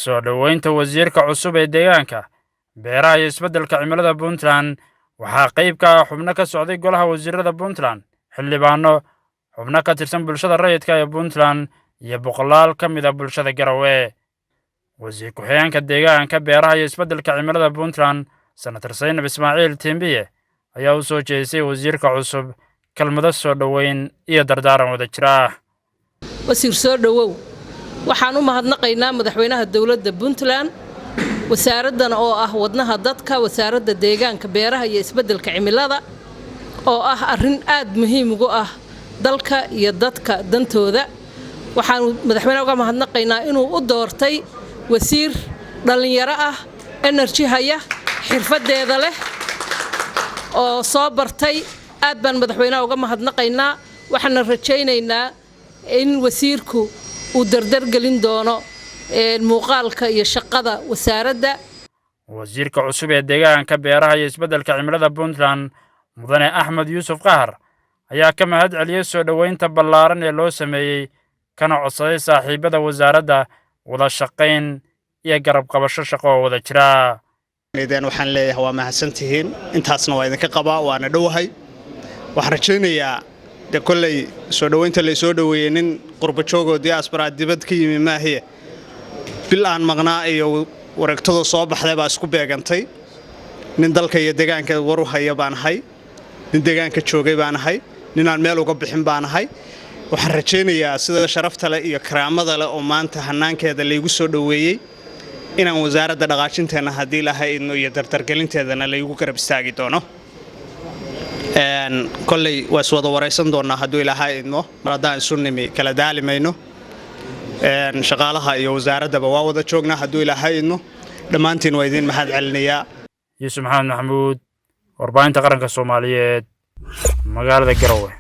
Soo dhoweynta wasiirka cusub ee deegaanka, beeraha iyo isbeddelka cimilada Puntland waxaa qayb ka ah xubno ka socday golaha wasiirada Puntland, xildhibaano, xubno ka tirsan bulshada rayidka ee Puntland iyo boqolaal ka mid ah bulshada Garowe. Wasiir ku-xigeenka deegaanka, beeraha iyo isbeddelka cimilada Puntland, Senator Saynab Ismaaciil Tiimbiye, ayaa u soo jeedisay wasiirka cusub kelmado soo dhoweyn iyo dardaaran wada jir ah. Wasiir, soo dhowow. Waxaan u mahadnaqaynaa madaxweynaha dowladda Puntland, wasaaraddan oo ah wadnaha dadka, wasaaradda deegaanka, beeraha iyo isbeddelka cimilada, oo ah arrin aad muhiim ugu ah dalka iyo dadka dantooda. Waxaanu madaxweynaha uga mahadnaqaynaa inuu u doortay wasiir dhallinyaro ah, energy haya, xirfadeeda leh oo soo bartay. Aad baan madaxweynaha uga mahadnaqaynaa. Waxaana rajaynaynaa in wasiirku uu dardargelin doono muuqaalka iyo shaqada wasaaradda. Wasiirka cusub ee deegaanka, beeraha iyo isbeddelka cimilada Puntland, Mudane Axmed Yuusuf Qahar, ayaa ka mahad celiyey soo dhoweynta ballaaran ee loo sameeyey, kana codsaday saaxiibada wasaaradda wada shaqayn iyo garab qabasho shaqo oo wada jira. Waxaan leeyahay waa mahadsantihiin. Intaasna waa idinka qabaa, waana dhowahay. Waxaan rajaynayaa de kolley soo dhoweynta laysoo dhoweeyey, nin qurbajoogoo diaspora dibad ka yimi maahiye, bil aan maqnaa iyo wareegtadoo soo baxday baa isku beegantay. Nin dalka iyo deegaanka waru haya baan ahay, nin deegaanka joogay baan ahay, nin aan meel uga bixin baan ahay. Waxaan rajaynayaa sida sharafta leh iyo karaamada leh oo maanta hannaankeeda laygu soo dhoweeyey inaan wasaaradda dhaqaajinteenna, haddii Ilaahay idno, iyo dardargelinteedana laygu garab istaagi doono. Kolley waa iswada waraysan doonnaa hadduu Ilaahay idmo. Mar haddaan isu nimi, kala daali mayno. Shaqaalaha iyo wasaaraddaba waa wada joognaa hadduu Ilaahay idmo. Dhammaantiin waa idiin mahad celinayaa. Yuusuf Maxamed Maxamuud, warbaahinta qaranka Soomaaliyeed, magaalada Garowe.